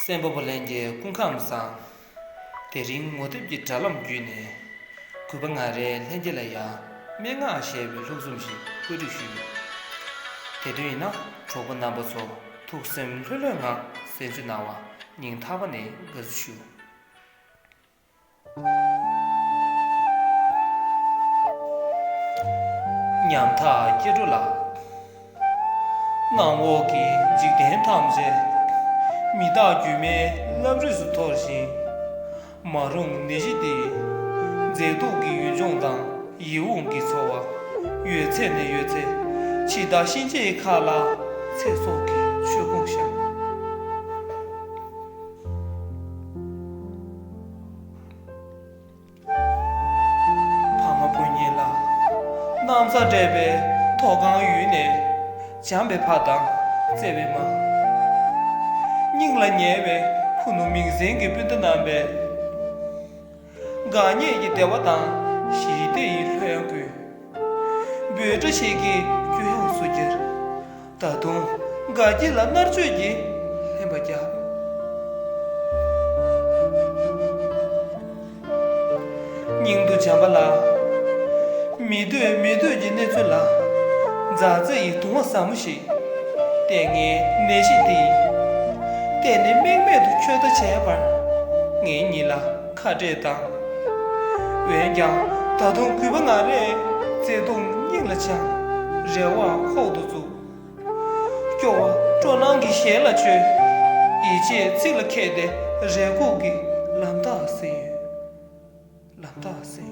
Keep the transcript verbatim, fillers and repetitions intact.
སེམས་པ་པོ་ལྷན་རྒྱས་སྐུ་ཁམས་བཟང་། དེ་རིང་ངོ་དེབ་ཀྱི་དྲ་ལམ་བརྒྱུད་ནས། གུས་པ་ང་རའི་ལྷན་རྒྱས་ལ་ཡང་སྨྲེ་སྔགས་ཞེས་པའི་ལྷུག་རྩོམ་ཞིག་བཀོད་སྒྲིག་ཞུས་ཡོད། དེ་དོན་ཡིན་ན་གྲོགས་པོ་རྣམ་པ་ཚོ་ཐུགས་སེམས་ལྷོད་ལྷོད་ངང་གསན་བརྩོན་གནང་བ་སྙིང་ཐག་པ་ནས་དགའ་བསུ་ཞུ། ཉམ་ཐག་སྐྱེ་འགྲོ་ལགས། གནམ་འོག་གི་འཇིག་རྟེན་ཐམས་ཅད་མི་རྟག་སྒྱུ་མའི་རླབས་རིས་སུ་འཐོར་ཞིང་། མ་རུངས་ནད་གཞི་འདིས་མཛེས་སྡུག་གི་ཡུལ་ལྗོངས་དང་ཡིད་འོང་གི་འཚོ་བ་ཡོད་ཚད་ནས་ཡོད་ཚད་འཆི་བདག་གཤིན་རྗེའི་ཁ་ལ་ཚེ་སྲོག་གི་མཆོད་ཀོང་བཤམས། ཕ་མ་སྤུན་ཉེ་ལ་གནམ་ས་བྲལ་བའི་མཐོ་སྒང་ཡུལ་ནས་བྱམས་པའི་ཕ་དང་བརྩེ་བའི་མ། སྙིང་ལ་ཉེ་བའི་ཕུ་ནུ་མིང་སྲིང་གི་སྤུན་ཟླ་རྣམ་པས། འགག་ཉེས་ཀྱི་བདེ་བ་དང་ཞི་བདེ་ཡི་ལྷོད་ཡངས་ཀུན། འབོད་སྒྲ་ཞིག་གིས་སྐྱོ་ཡངས་སུ་གྱེར། ད་དུང་དགའ་སྐྱིད་ལ་མནར་གཅོད་ཀྱིས་ལྷན་པ་བརྒྱབ། སྙིང་དུ་བྱམས་པ་ལ། མི་འདོད་མི་འདོད་ཀྱི་གནས་ཚུལ་ལ། མཛའ་བརྩེ་ཡི་གདུང་བ་ཟབ་མོ་ཞིག་ལྟས་ངན་ནད་གཞི་འདིས། གཏན་ནས་རྨེག་མེད་དུ་ཁྱོད་ལྟ་བྱས་པར། ངེད་གཉིས་ལ་ཁ་བྲལ་དང་། འོན་ཀྱང་ད་དུང་གུས་པ་ང་རས་བརྩེ་དུང་སྙིང་ལ་འཆང་། རེ་བ་ཁོག་ཏུ་བཙུགས། སྐྱོ་བ་སྤྲོ་སྣང་གི་ཞལ་ལ་བཅོས། ཡིད་ཆེས་ཚིག་ལ་ཁྱེར་ཏེ་རེ་སྒུག་གི་ལམ་རྟགས་ཟིན་ཡོད། ལམ་རྟགས་ཟིན།